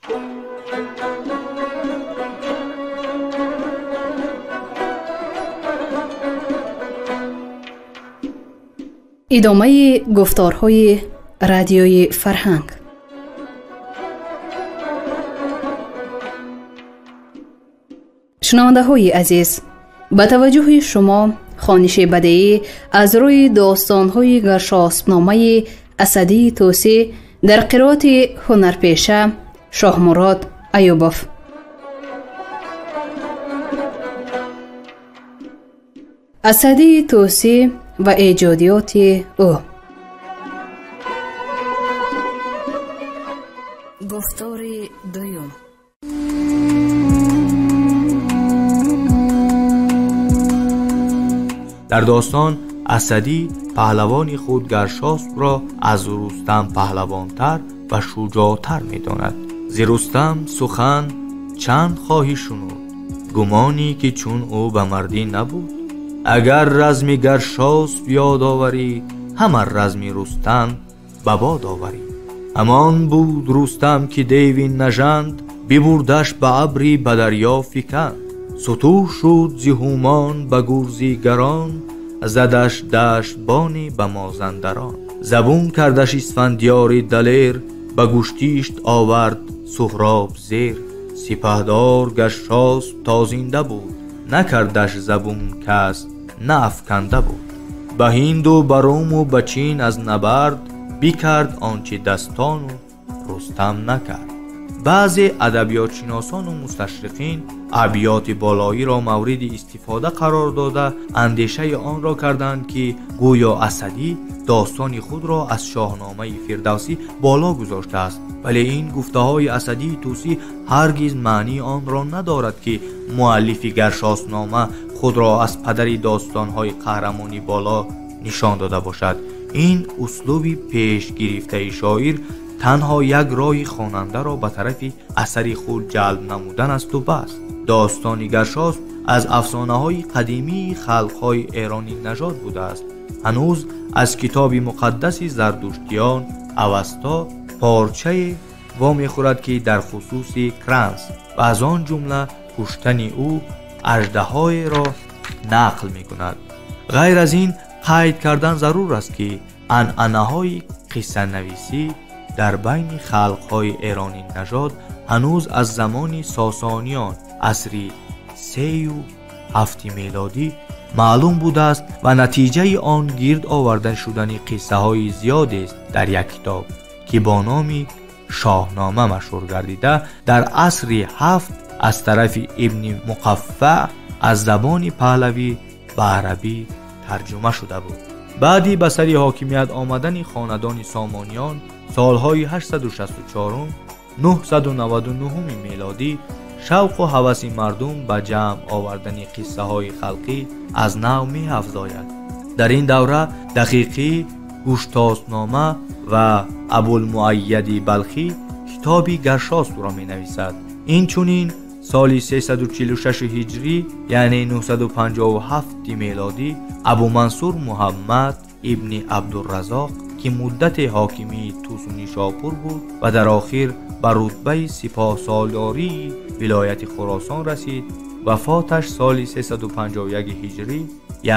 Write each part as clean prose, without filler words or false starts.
Идомаи гуфторҳои радиои фарҳанг. Шунавандаҳои азиз, ба таваҷҷӯҳи шумо хониши бадеӣ аз рӯи достонҳои Гаршоспномаи Асадии Тӯсӣ дар қироати ҳунарпеша Шоҳмурод Аюбов. Асадии Тӯсӣ ва эҷодиёти ӯ. Гуфтори дуюм. Дар достон Асадӣ паҳлавони худ Гаршоспро аз Рустам паҳлавонтар ва шуҷоътар медонад. Зи Рустам сухан чанд хоҳӣ шунуд, гумонӣ ки чун ӯ ба мардӣ набуд. Агар разми Гаршосп ёд оварӣ, ҳама разми Рустам ба бод оварӣ. Ҳамон буд Рустам ки деви нажанд, бибурдаш ба абри ба дарё фиканд. Сутӯҳ шуд зи ҳумон ба гурзи гарон, задаш даштбони ба мозандарон. Забун кардаш Исфандиёри далер, ба гӯштишт овард Суҳроб зер. Сипаҳдор Гаршосп то зинда буд, накардаш забун кас на афканда буд. Ба ҳинду ба руму ба чин аз набард, бикард он чи дастону Рустам накард. Баъзе адабиётшиносону мусташриқин абёти болоиро мавриди истифода қарор дода, андешаи онро карданд, ки гӯё Асадӣ достони худро аз Шоҳномаи Фирдавсӣ боло гузоштааст. Вале ин гуфтаҳои Асадии Тӯсӣ ҳаргиз маънии онро надорад, ки муаллифи Гаршоснома худро аз падари достонҳои қаҳрамонӣ боло нишон дода бошад. Ин услуби пешгирифтаи шоир танҳо як роҳи хонандаро ба тарафи асари худ ҷалб намудан асту бас. Достони Гаршосп аз афсонаҳои қадимии халқҳои эронӣ нажод будааст. Ҳанӯз аз китоби муқаддаси зардуштиён Авасто порчае вомехӯрад, ки дар хусуси Кранс ва аз он ҷумла куштани ӯ аждаҳоеро нақл мекунад. Ғайр аз ин қайд кардан зарур аст, ки анъанаҳои қиссанависӣ дар байни халқҳои эронӣ нажод ҳанӯз аз замони Сосониён асри 3 ва 7 мелодӣ маълум будааст ва натиҷаи он гирд оварда шудани қиссаҳои зиёдест дар як китоб, ки бо номи Шоҳнома машҳур гардида, дар асри 7 аз тарафи Ибни Муқаффаъ аз забони паҳлавӣ ба арабӣ тарҷума шуда буд. Баъди ба сари ҳокимият омадани хонадони Сомониён солҳои 864 999 мелодӣ шавқу ҳаваси мардум ба ҷамъ овардани қиссаҳои халқӣ аз нав меафзояд. Дар ин давра Дақиқӣ Гуштоснома ва Абулмуайяди Балхӣ китоби Гаршоспро менависад. Инчунин соли 346 ҳиҷрӣ, яъне 957 мелодӣ, Абумансур Муҳаммад ибни Абдурразоқ, ки муддате ҳокимии Тусу Нишопур буд ва дар охир ба рутбаи сипоҳсолории вилояти Хуросон расид, вафоташ соли 351 ҳиҷрӣ,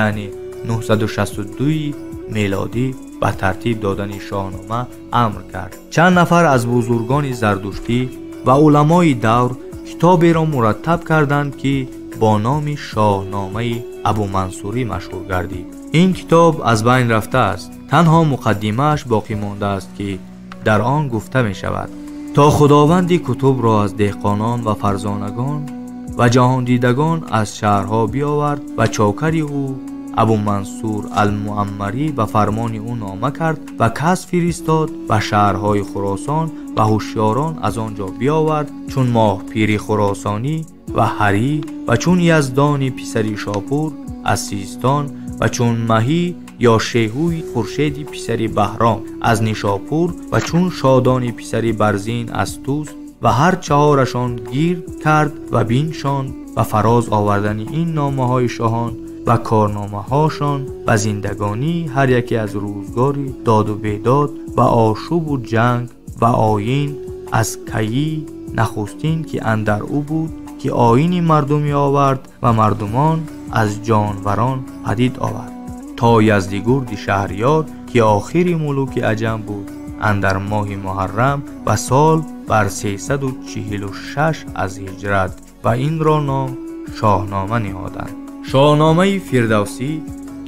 яъне 962 мелодӣ, ба тартиб додани Шоҳнома амр кард. Чанд нафар аз бузургони зардуштӣ ва уламои давр китоберо мураттаб карданд, ки бо номи Шоҳномаи Абумансурӣ машҳур гардид. Ин китоб аз байн рафтааст, танҳо муқаддимааш боқӣ мондааст, ки дар он гуфта мешавад: то худованди кутубро аз деҳқонон ва фарзонагон ва ҷаҳондидагон аз шаҳрҳо биёвард ва чокари ӯ Абумансур Алмуаммарӣ ба фармони ӯ нома кард ва кас фиристод ба шаҳрҳои Хуросон ва ҳушёрон аз он ҷо биёвард, чун Моҳпири Хуросонӣ ва Ҳарӣ ва чун Яздони писари Шопур аз Систон ва чун Маҳӣ ё Шеҳӯи Хуршеди писари Баҳром аз Нишопур ва чун Шодони писари Барзин аз Тӯс, ва ҳар чаҳорашон гирд кард ва биншонд ва фароз овардани ин номаҳои шоҳон ва корномаҳошон ва зиндагонии ҳар яке аз рӯзгори доду бедод ва ошӯбу ҷанг ва оин аз Кайӣ нахустин ки андар ӯ буд, ки оини мардумӣ овард ва мардумон аз ҷонварон падид овард, то Яздигурди Шаҳриёр, ки охири мулуки аҷам буд, андар моҳи муҳаррам ва сол бар 346 аз ҳиҷрат, ва инро ном Шоҳнома ниҳоданд. Шоҳномаи Фирдавсӣ,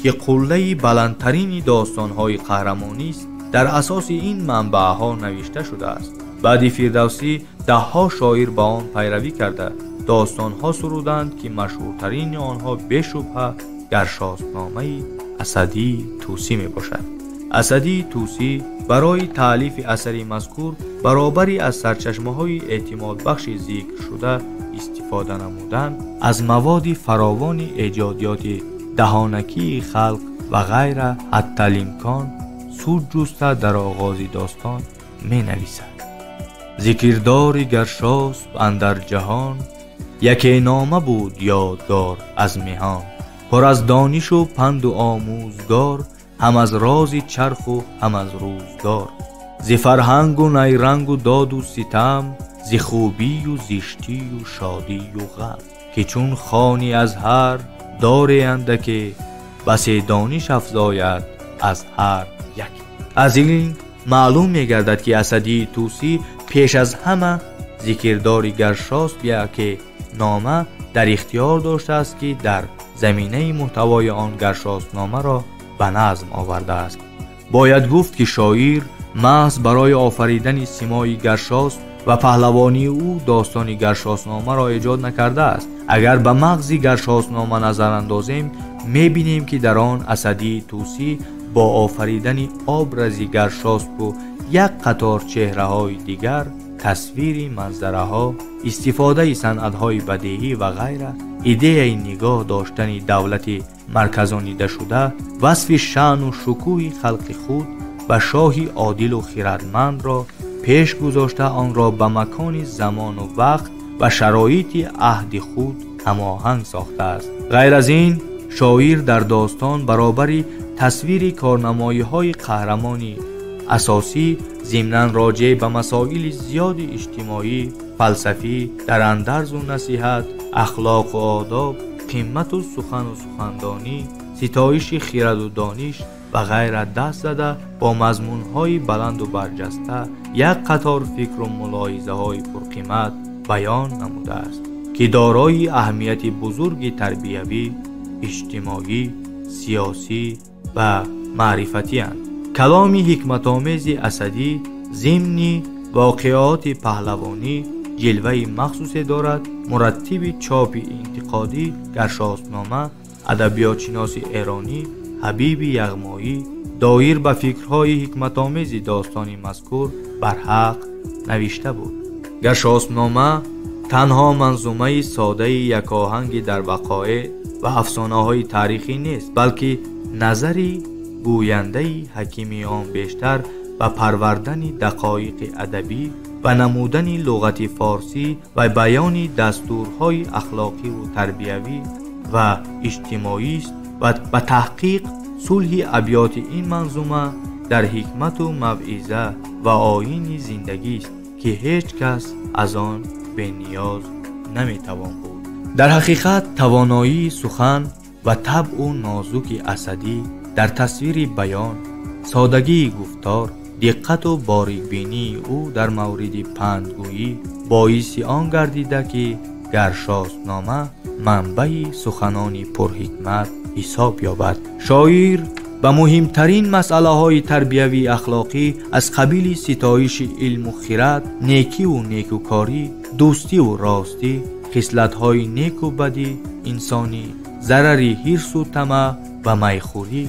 ки қуллаи баландтарини достонҳои қаҳрамонист, дар асоси ин манбаъҳо навишта шудааст. Баъди Фирдавсӣ даҳҳо шоир ба он пайравӣ карда достонҳо суруданд, ки машҳуртарини онҳо бешубҳа Гаршоспномаи Асадии Тӯсӣ мебошад. Асадии Тӯсӣ барои таълифи асари мазкур баробари аз сарчашмаҳои эътимодбахши зикршуда истифода намудан, аз маводи фаровони эҷодиёти даҳонакии халқ ва ғайра ҳатталимкон суд ҷуста дар оғози достон менависад. Зикрдори Гаршосп андар ҷаҳон, яке нома буд ёдгор аз меҳон, пур аз донишу панду омӯзгор, ҳам аз рози чарху ҳам аз рӯзгор. Зи фарҳангу найрангу доду ситам, зи хубию зиштию шодию ғам, ки чун хони аз ҳар доре андаке, басе дониш афзояд аз ҳар яке. Аз ин маълум мегардад, ки Асадии Тӯсӣ пеш аз ҳама зикрдори Гаршосп яке нома дар ихтиёр доштааст, ки дар заминаи муҳтавои он Гаршоспномаро ба назм овардааст. Бояд гуфт, ки шоир маҳз барои офаридани симои Гаршосп ва паҳлавонии ӯ достони Гаршоспномаро эҷод накардааст. Агар ба мағзи Гаршоспнома назар андозем, мебинем, ки дар он Асадии Тӯсӣ бо офаридани образи Гаршоспу як қатор чеҳраҳои дигар, тасвири манзараҳо, истифодаи санъатҳои бадеӣ ва ғайра, идеяи нигоҳ доштани давлати марказонидашуда, васфи шаъну шукӯҳи халқи худ ва шоҳи одилу хирадмандро пеш гузошта, онро ба макони замону вақт ва шароити аҳди худ ҳамоҳанг сохтааст. Ғайр аз ин, шоир дар достон баробари тасвири корнамоиҳои қаҳрамони асосӣ зимнан роҷеъ ба масоили зиёди иҷтимоӣ, фалсафӣ, дар андарзу насиҳат, ахлоқу одоб, қимату сухану сухандонӣ, ситоиши хираду дониш ва ғайра даст зада, бо мазмунҳои баланду барҷаста як қатор фикру мулоҳизаҳои пурқимат баён намудааст, ки дорои аҳамияти бузурги тарбиявӣ, иҷтимоӣ, сиёсӣ ва маърифатиянд. Каломи ҳикматомези Асадӣ зимни воқеоти паҳлавонӣ ҷилваи махсусе дорад. Мураттиби чопи интиқодӣ Гаршоспнома, адабиётшиноси эронӣ Ҳабиби Яғмоӣ доир ба фикрҳои ҳикматомези достони мазкур барҳақ навишта буд. Гаршоспнома танҳо манзумаи содаи якоҳанги дар вақоеъ ва афсонаҳои таърихӣ нест, балки назари гӯяндаи ҳакими он бештар ба парвардани дақоиқи адабӣ ва намудани луғати форсӣ ва баёни дастурҳои ахлоқиву тарбиявӣ ва иҷтимоист ва ба таҳқиқ сулҳи абёти ин манзума дар ҳикмату мавъиза ва оини зиндагист, ки ҳеҷ кас аз он бениёз наметавон буд. Дар ҳақиқат тавоноии сухан ва табъу нозуки Асадӣ дар тасвири баён, содагии гуфтор, диққату борикбинии ӯ дар мавриди пандгӯӣ боиси он гардида, ки Гаршоспнома манбаи суханони пурҳикмат ҳисоб ёбад. Шоир ба муҳимтарин масъалаҳои тарбиявии ахлоқӣ аз қабили ситоиши илму хирад, некиву некукорӣ, дӯстиву ростӣ, хислатҳои неку бадӣ инсонӣ, зарари ҳирсу тамаъ ва майхӯрӣ,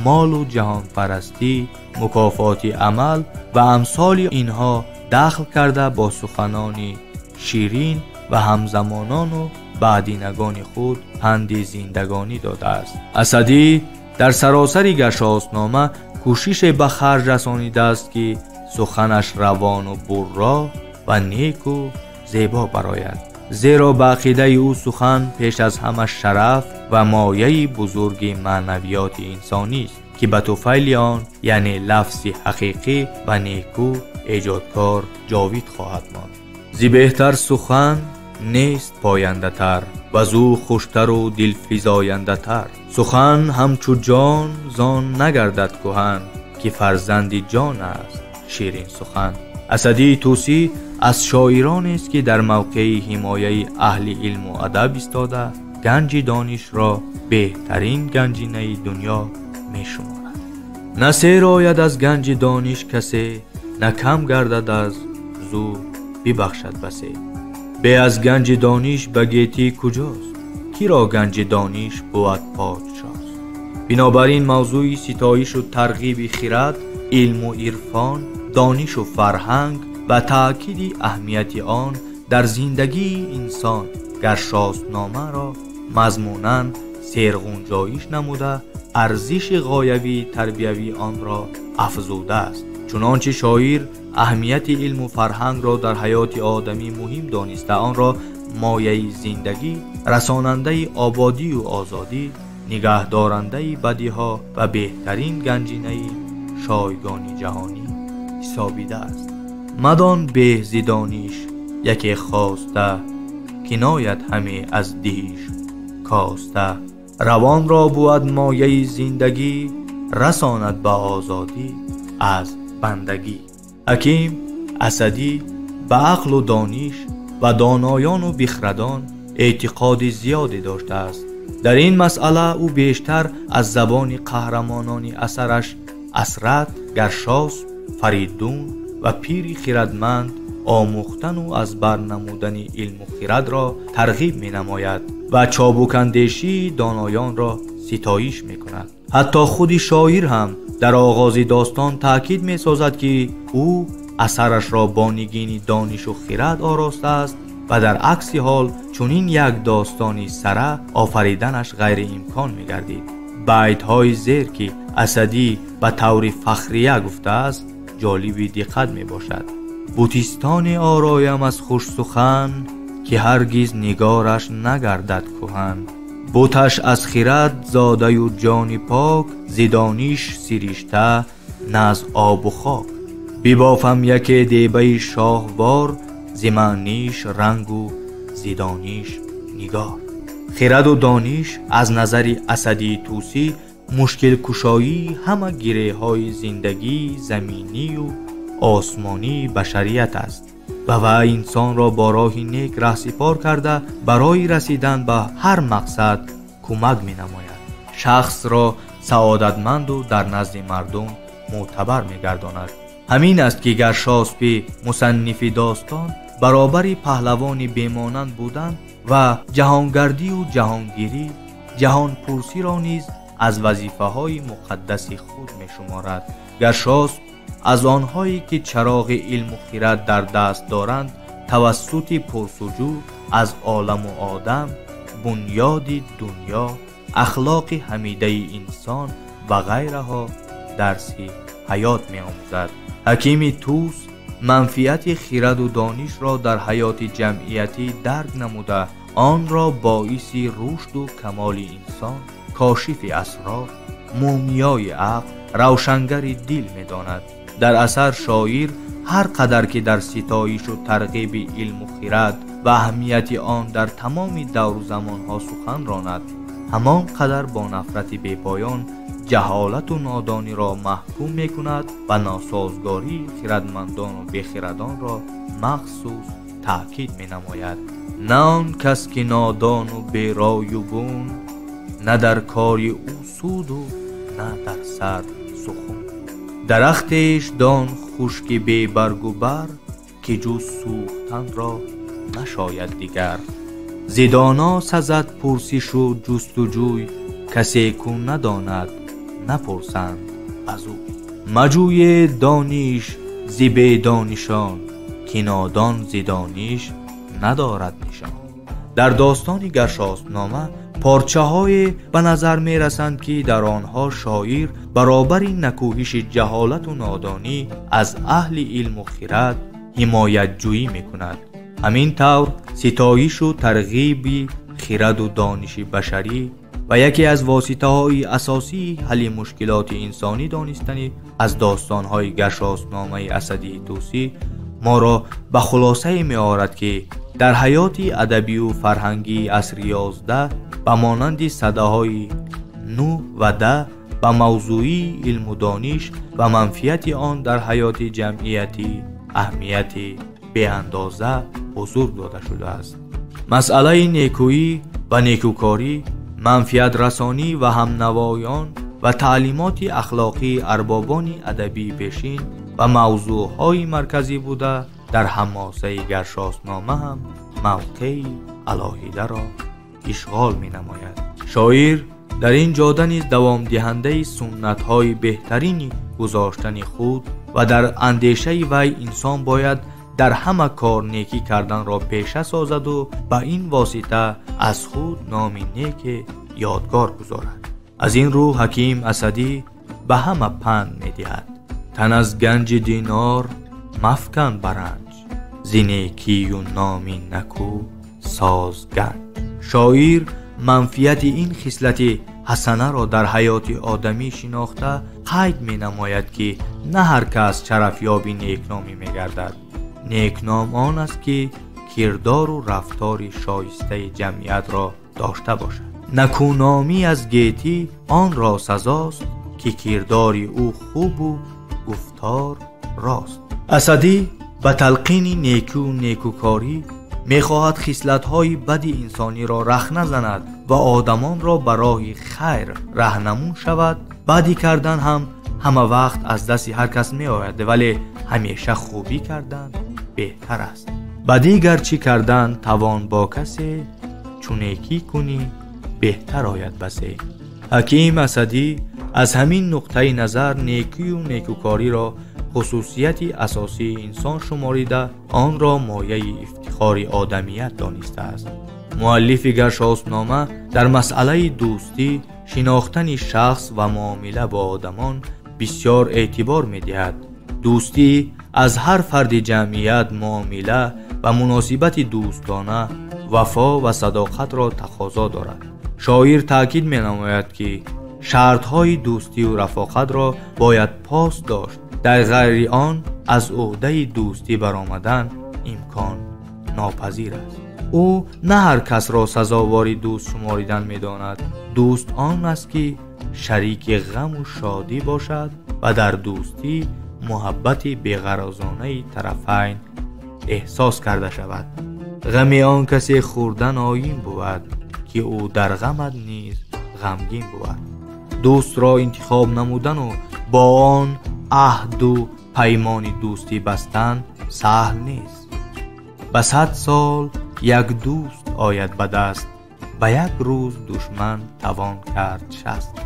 молу ҷаҳонпарастӣ, мукофоти амал ва амсоли инҳо дахл карда, бо суханони ширин ва ҳамзамонону баъдинагони худ панди зиндагонӣ додааст. Асадӣ дар саросари Гаршоспнома кӯшише ба харҷ расонидааст, ки суханаш равону бурро ва неку зебо барояд. Зеро ба ақидаи ӯ сухан пеш аз ҳама шараф ва мояи бузурги маънавиёти инсонист, ки ба туфайли он, яъне лафзи ҳақиқӣ ва неку, эҷодкор ҷовид хоҳад монд. Зи беҳтар сухан нест пояндатар, ва зу хуштару дилфизояндатар. Сухан ҳамчу ҷон зон нагардад куҳан, ки фарзанди ҷон аст ширин сухан. Асадии Тӯсӣ аз шоиронест, ки дар мавқеи ҳимояи аҳли илму адаб истода, ганҷи донишро беҳтарин ганҷинаи дунё мешуморад. На сер ояд аз ганҷи дониш касе, на кам гардад аз зу бибахшад басе. Бе аз ганҷи дониш ба гетӣ куҷост, киро ганҷи дониш бувад подшост. Бинобар ин мавзӯи ситоишу тарғиби хирад, илму ирфон, донишу фарҳанг ва таъкиди аҳамияти он дар зиндагии инсон Гаршоспномаро мазмунан серғунҷоиш намуда, арзиши ғоявии тарбиявии онро афзудааст. Чунончи шоир аҳамияти илму фарҳангро дар ҳаёти одамӣ муҳим дониста, онро мояи зиндагӣ, расонандаи ободию озодӣ, нигаҳдорандаи бадиҳо ва беҳтарин ганҷинаи шойгони ҷаҳонӣ ҳисобидааст. Мадон беҳ зи дониш яке хоста, ки нояд ҳаме аз диҳиш коста. Равонро бувад мояи зиндагӣ, расонад ба озодӣ аз бандагӣ. Ҳаким Асадӣ ба ақлу дониш ва доноёну бихрадон эътиқоди зиёде доштааст. Дар ин масъала ӯ бештар аз забони қаҳрамонони асараш Асрат, Гаршосп, Фаридун ва пири хирадманд омӯхтану аз бар намудани илму хирадро тарғиб менамояд ва чобукандешии доноёнро ситоиш мекунад. Ҳатто худи шоир ҳам дар оғози достон таъкид месозад, ки ӯ асарашро бо нигини донишу хирад оростааст ва дар акси ҳол чунин як достони сара офариданаш ғайриимкон мегардид. Байтҳои зер, ки Асадӣ ба таври фахрия гуфтааст, ҷолиби диққат мебошад. Бутистоне ороям аз хушсухан, ки ҳаргиз нигораш нагардад куҳан. Буташ аз хирад зодаю ҷони пок, зи дониш сиришта на аз обу хок. Бибофам яке дебаи шоҳвор, зи маъниш рангу зи дониш нигор. Хираду дониш аз назари Асадии Тӯсӣ мушкилкушоии ҳама гиреҳҳои зиндагии заминию осмонии башарият аст ва вай инсонро бо роҳи нек раҳсипор карда, барои расидан ба ҳар мақсад кӯмак менамояд. Шахсро саодатманду дар назди мардум мӯътабар мегардонад. Ҳамин аст, ки Гаршоспи мусаннифи достон баробари паҳлавони бемонанд будан ва ҷаҳонгардию ҷаҳонгирӣ, ҷаҳонпурсиро низ аз вазифаҳои муқаддаси худ мешуморад. Гаршосп аз онҳое ки чароғи илму хирад дар даст доранд, тавассути пурсуҷӯ аз оламу одам, бунёди дунё, ахлоқи ҳамидаи инсон ва ғайраҳо дарси ҳаёт меомӯзад. Ҳакими Тӯс манфиати хираду донишро дар ҳаёти ҷамъиятӣ дарк намуда, онро боиси рушду камоли инсон, кошифи асрор, мӯмиёи ақл, равшангари дил медонад. Дар асар шоир ҳар қадар ки дар ситоишу тарғиби илму хирад ва аҳамияти он дар тамоми давру замонҳо сухан ронад, ҳамон қадар бо нафрати бепоён ҷаҳолату нодониро маҳкум мекунад ва носозгории хирадмандону бехирадонро махсус таъкид менамояд. На он кас ки нодону берою бун, на дар кори ӯ суду на дар сар сухун. Дарахтеш дон хушки бебаргу бар, ки ҷуз сӯхтанро нашояд дигар. Зи доно сазад пурсишу ҷустуҷӯй, касе ку надонад напурсанд аз ӯ. Маҷӯед дониш зи бедонишон, ки нодон зи дониш надорад нишон. Дар достони Гаршоспнома порчаҳое ба назар мерасанд, ки дар онҳо шоир баробари накӯҳиши ҷаҳолату нодонӣ аз аҳли илму хирад ҳимоятҷӯӣ мекунад. Ҳамин тавр ситоишу тарғиби хираду дониши башарӣ ва яке аз воситаҳои асосии ҳалли мушкилоти инсонӣ донистани аз достонҳои Гаршоспномаи Асадии Тӯсӣ моро ба хулосае меорад, ки дар ҳаёти адабию фарҳангии асри 11 ба монанди садаҳои 9 ва 10 ба мавзӯи илму дониш ва манфиати он дар ҳаёти ҷамъиятӣ аҳамияти беандоза бузург дода шудааст. Масъалаи некӯӣ ва некӯкорӣ, манфиатрасонӣ ва ҳамнавоён ва таълимоти ахлоқии арбобони адабии пешин ва мавзӯъҳои марказӣ буда, дар ҳамосаи Гаршосбнома ҳам мавқеи алоҳидаро ишғол менамояд. Шоир дар ин ҷода низ давомдиҳандаи суннатҳои беҳтарини гузоштани худ ва дар андешаи вай инсон бояд дар ҳама кор некӣ карданро пеша созаду ба ин восита аз худ номи неке ёдгор гузорад. Аз ин рӯ ҳаким Асадӣ ба ҳама панд медиҳад: тан аз ганҷи динор мафкан баранҷ, зи некию номи наку соз ганҷ. Шоир манфиати ин хислати ҳасанаро дар ҳаёти одамӣ шинохта қайд менамояд, ки на ҳар кас шарафёби некномӣ мегардад. Некном он аст, ки кирдору рафтори шоистаи ҷамъиятро дошта бошад. Накуномӣ аз гетӣ онро сазост, ки кирдори ӯ хубу гуфтор рост. Асадӣ ба талқини некӯ некӯкорӣ мехоҳад хислатҳои бади инсониро рахна занад ва одамонро ба роҳи хайр раҳнамун шавад. Бадӣ кардан ҳам ҳама вақт аз дасти ҳар кас меояд, вале ҳамеша хубӣ кардан беҳтар аст. Бадӣ гарчи кардан тавон бо касе, чу некӣ кунӣ беҳтар ояд басе. Ҳаким Асадӣ аз ҳамин нуқтаи назар некию некӯкориро хусусияти асосии инсон шуморида, онро мояи ифтихори одамият донистааст. Муаллифи Гаршосбнома дар масъалаи дӯстӣ, шинохтани шахс ва муомила бо одамон бисёр эътибор медиҳад. Дӯстӣ аз ҳар фарди ҷамъият муомила ва муносибати дӯстона, вафо ва садоқатро тақозо дорад. Шоир таъкид менамояд, ки шартҳои дӯстию рафоқатро бояд пос дошт, дар ғайри он аз ӯҳдаи дӯстӣ баромадан имкон нопазир аст. Ӯ на ҳар касро сазовори дӯст шуморидан медонад. Дӯст он аст, ки шарики ғаму шодӣ бошад ва дар дӯстӣ муҳаббати беғаразонаи тарафайн эҳсос карда шавад. Ғами он касе хӯрдан оин бувад, ки ӯ дар ғамат низ ғамгин бувад. Дӯстро интихоб намудану бо он аҳду паймони дӯстӣ бастан саҳл нест. Ба 100 сол як дӯст ояд ба даст, ба як рӯз душман тавон кард 60.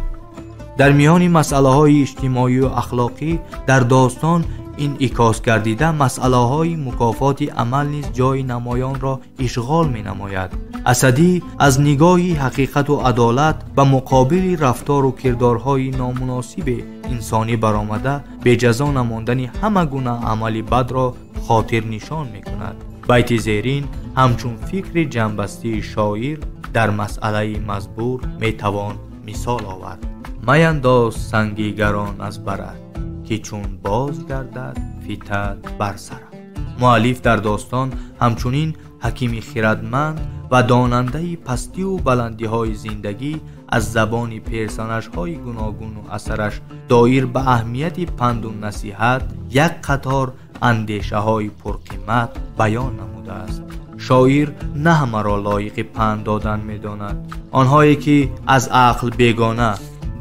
Дар миёни масъалаҳои иҷтимоию ахлоқӣ дар достон инъикос гардида масъалаҳои мукофоти амал низ ҷои намоёнро ишғол менамояд. Асадӣ аз нигоҳи ҳақиқату адолат ба муқобили рафтору кирдорҳои номуносиби инсонӣ баромада, беҷазо намондани ҳама гуна амали бадро хотирнишон мекунад. Байти зерин ҳамчун фикри ҷамъбастии шоир дар масъалаи мазбур метавон мисол овард: маяндоз санги гарон аз барат, ки чун боз гардад фитад бар сарат. Муаллиф дар достон ҳамчунин ҳакими хирадманд ва донандаи пастию баландиҳои зиндагӣ аз забони персонажҳои гуногуну асараш доир ба аҳамияти панду насиҳат як қатор андешаҳои пурқимат баён намудааст. Шоир на ҳамаро лоиқи панд додан медонад. Онҳое ки аз ақл бегона,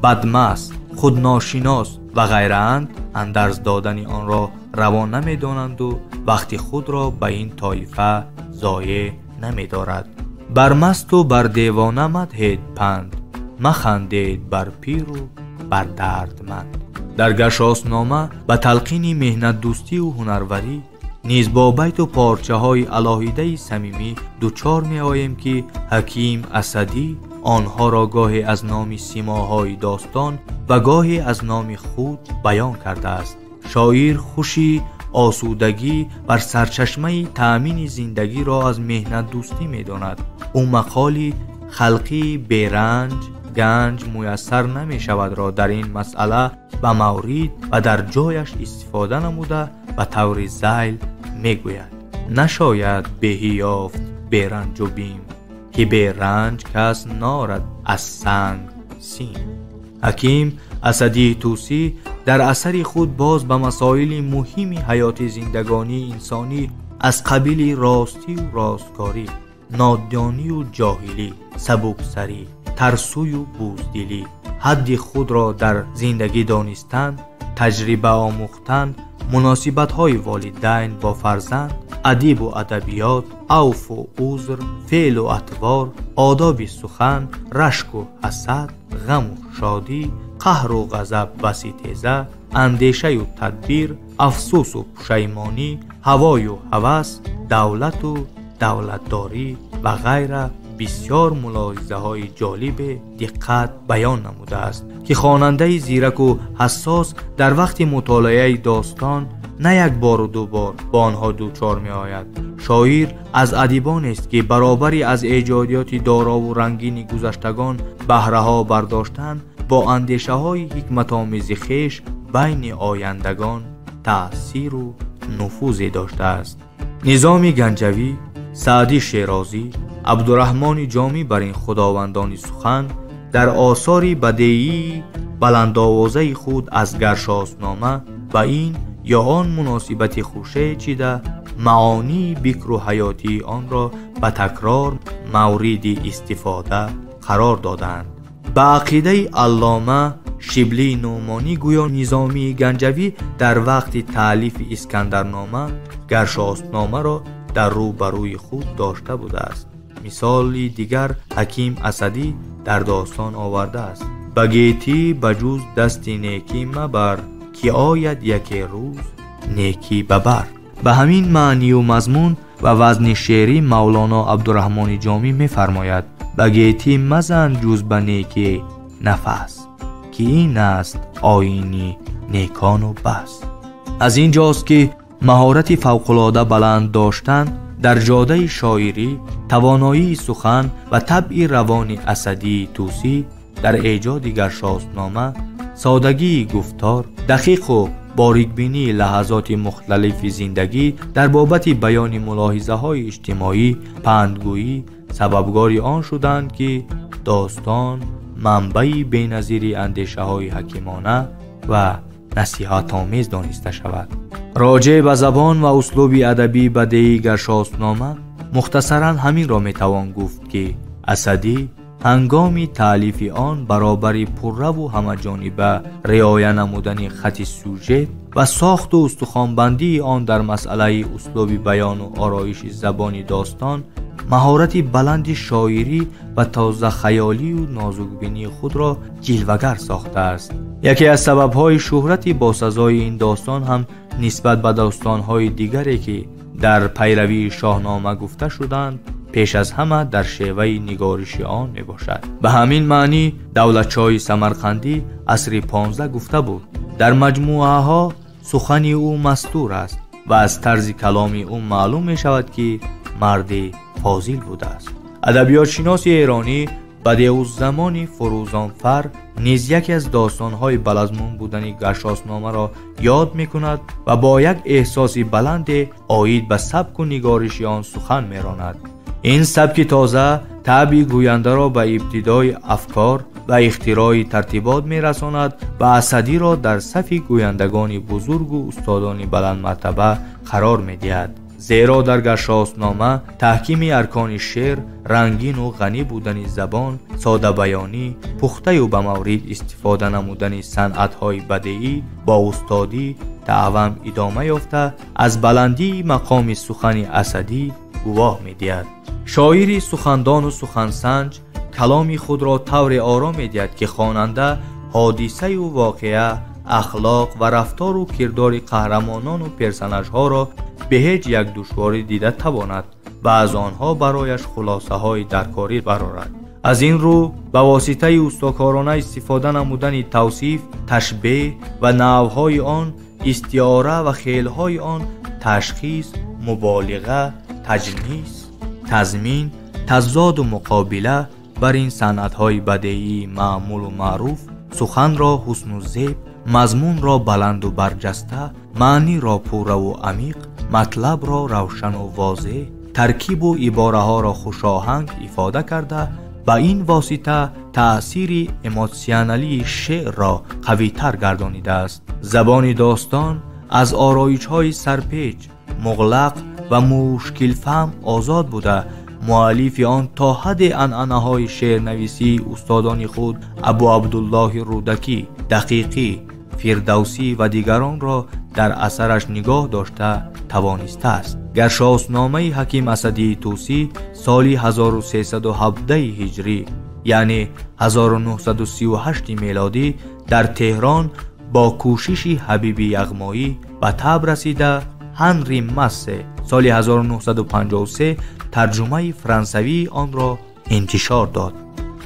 бадмаст, худношинос ва ғайраанд, андарз додани онро раво намедонанду вақти худро ба ин тоифа зоеъ намедорад. Бар масту бар девона мадҳед панд, махандед бар пиру бар дардманд. Дар Гаршосбнома ба талқини меҳнатдӯстию ҳунарварӣ низ бо байту порчаҳои алоҳидаи самимӣ дучор меоем, ки ҳаким Асадӣ онҳоро гоҳе аз номи симоҳои достон ва гоҳе аз номи худ баён кардааст. Шоир хушӣ, осудагӣ бар сарчашмаи таъмини зиндагиро аз меҳнатдӯстӣ медонад. Ӯ мақоли халқии беранҷ ганҷ муяссар намешавадро дар ин масъала ба маврид ва дар ҷояш истифода намуда ба таври зайл мегӯяд: нашояд беҳӣ ёфт беранҷу бим, ки беранҷ кас норад аз санг сим. Ҳаким Асадии Тӯсӣ дар асари худ боз ба масоили муҳими ҳаёти зиндагонии инсонӣ аз қабили ростию росткорӣ, нодонию ҷоҳилӣ, сабуксарӣ, тарсую буздилӣ, ҳадди худро дар зиндагӣ донистан, таҷриба омӯхтан, муносибатҳои волидайн бо фарзанд, адибу адабиёт, авфу узр, феълу атвор, одоби сухан, рашку ҳасад, ғаму шодӣ, қаҳру ғазаб ва ситеза, андешаю тадбир, афсусу пушаймонӣ, ҳавою ҳавас, давлату давлатдорӣ ва ғайра бисёр мулоҳизаҳои ҷолибе диққат баён намудааст, ки хонандаи зираку ҳассос дар вақти мутолиаи достон на як бору ду бор бо онҳо дучор меояд. Шоир аз адибонест, ки баробари аз эҷодиёти дорову рангини гузаштагон баҳраҳо бардоштан, бо андешаҳои ҳикматомези хеш байни ояндагон таъсиру нуфузе доштааст. Низоми Ганҷавӣ, Саъдӣ Шерозӣ, Абдураҳмони Ҷомӣ бар ин худовандони сухан дар осори бадеии баландовозаи худ аз Гаршоснома ба ин ё он муносибати хуше чида, маонии бикру ҳаётии онро ба такрор мавриди истифода қарор доданд. Ба ақидаи Аллома Шиблии Нӯъмонӣ, гӯё Низомии Ганҷавӣ дар вақти таълифи Искандарнома Гаршосномаро дар рӯ ба рӯи худ дошта будааст. Мисоли дигар Ҳаким Асадӣ дар достон овардааст: ба гетӣ ба ҷуз дасти некӣ мабар, ки ояд яке рӯз некӣ ба бар. Ба ҳамин маънию мазмун ва вазни шеърӣ Мавлоно Абдураҳмони Ҷомӣ мефармояд: ба гетӣ мазан ҷуз ба некӣ нафас, ки ин аст оини некону бас. Аз ин ҷост, ки маҳорати фавқулода баланд доштан дар ҷодаи шоирӣ, тавоноии сухан ва табъи равони Асадии Тӯсӣ дар эҷоди Гаршоснома, содагии гуфтор, дақиқу борикбинии лаҳазоти мухталифи зиндагӣ дар бобати баёни мулоҳизаҳои иҷтимоӣ, пандгӯӣ сабабгори он шуданд, ки достон манбаи беназири андешаҳои ҳакимона ва насиҳатомез дониста шавад. Роҷеъ ба забон ва услуби адабии бадеии Гаршоснома мухтасаран ҳаминро метавон гуфт, ки Асадӣ ҳангоми таълифи он баробари пурраву ҳамаҷониба риоя намудани хати сюжет ва сохту устухонбандии он дар масъалаи услуби баёну ороиши забони достон, маҳорати баланди шоирӣ ва тозахаёлию нозукбинии худро ҷилвагар сохтааст. Яке аз сабабҳои шӯҳрати босазои ин достон ҳам нисбат ба достонҳои дигаре, ки дар пайравии Шоҳнома гуфта шуданд, пеш аз ҳама дар шеваи нигориши он мебошад. Ба ҳамин маънӣ Давлатшоҳи Самарқандӣ асри 15 гуфта буд: дар маҷмӯаҳо сухани ӯ мастур аст ва аз тарзи каломи ӯ маълум мешавад, ки марди фозил будааст. Адабиётшиноси эронӣ Бадеъуззамони Фурӯзонфар низ яке аз достонҳои балазмун будани Гаршосномаро ёд мекунад ва бо як эҳсоси баланде оид ба сабку нигориши он сухан меронад. Ин сабки тоза табъи гӯяндаро ба ибтидои афкор ва ихтирои тартибот мерасонад ва Асадиро дар сафи гӯяндагони бузургу устодони баландмартаба қарор медиҳад. Зеро дар Гаршоснома таҳкими аркони шеър, рангину ғанӣ будани забон, содабаёнӣ, пухтаю ба маврид истифода намудани санъатҳои бадеӣ бо устодӣ таъвам идома ёфта, аз баландии мақоми сухани Асадӣ гувоҳ медиҳад. Шоири сухандону сухансанҷ каломи худро тавре ором медиҳад, ки хонанда ҳодисаю воқеа, ахлоқ ва рафтору кирдори қаҳрамонону персонажҳоро бе ҳеҷ як душворӣ дида тавонад ва аз онҳо барояш хулосаҳои даркорӣ барорад. Аз ин рӯ ба воситаи устокорона истифода намудани тавсиф, ташбеҳ ва навъҳои он, истиора ва хелҳои он, ташхис, муболиға, таҷнис, тазмин, тазоду муқобила бар ин санъатҳои бадеии маъмулу маъруф суханро ҳусну зеб, мазмунро баланду барҷаста, маъниро пурраву амиқ, матлабро равшану возеҳ, таркибу ибораҳоро хушоҳанг ифода карда, ба ин восита таъсири эмотсионалии шеърро қавитар гардонидааст. Забони достон аз ороишҳои сарпеч, муғлақ ва мушкилфаҳм озод буда, муаллифи он то ҳадде анъанаҳои шеърнависии устодони худ Абу Абдуллоҳи Рӯдакӣ, Дақиқӣ, Фирдавсӣ ва дигаронро дар асараш нигоҳ дошта тавонистааст. Гаршоспномаи Ҳаким Асадии Тӯсӣ соли 1317 ҳиҷрӣ, яъне 1938 мелодӣ, дар Теҳрон бо кӯшиши Ҳабиби Яғмоӣ ба таб расида, Ҳанри Массе соли 1953 тарҷумаи франсавии онро интишор дод.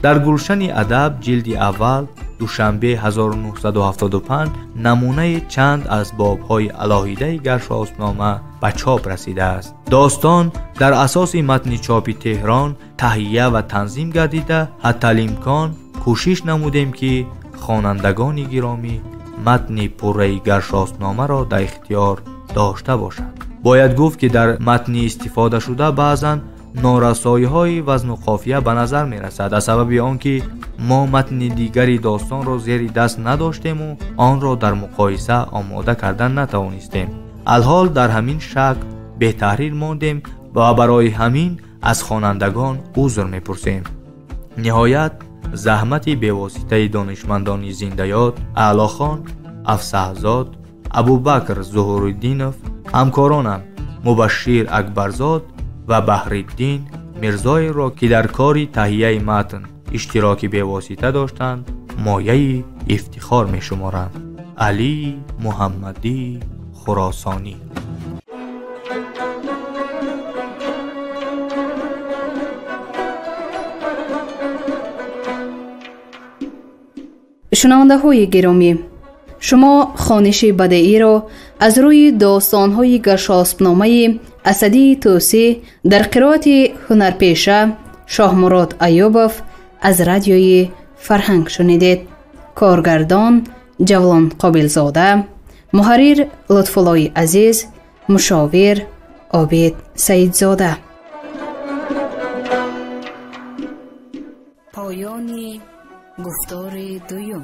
Дар Гулшани адаб ҷилди аввал, Душанбе 1975, намунаи чанд аз бобҳои алоҳидаи Гаршоспнома ба чоп расидааст. Достон дар асоси матни чопи Теҳрон таҳия ва танзим гардида, ҳатталимкон кӯшиш намудем, ки хонандагони гиромӣ матни пурраи Гаршоспномаро дар ихтиёр дошта бошанд. Бояд гуфт, ки дар матни истифодашуда баъзан норасоиҳои вазну қофия ба назар мерасад, аз сабаби он ки мо матни дигари достонро зери даст надоштему онро дар муқоиса омода кардан натавонистем. Алҳол дар ҳамин шакл бетаҳрир мондем ва барои ҳамин аз хонандагон узр мепурсем. Ниҳоят, заҳмати бевоситаи донишмандони зиндаёд Аълохон Афсаҳзод, Абубакр Зуҳуриддинов, ҳамкоронам Мубашшир Акбарзод ва Баҳриддин Мирзоевро, ки дар кори таҳияи матн иштироки бевосита доштанд, мояи ифтихор мешуморанд. Алӣ Муҳаммадӣ Хуросонӣ. Шунавандаҳои гиромӣ, шумо хониши бадеиро аз рӯи достонҳои Гаршоспномаи Асадии Тӯсӣ дар қироати ҳунарпеша Шоҳмурод Аюбов аз радиои Фарҳанг шунидед. Коргардон Ҷавлон Қобилзода, муҳаррир Лутфуллои Азиз, мушовир Обид Саидзода. Поёни гуфтори дуюм.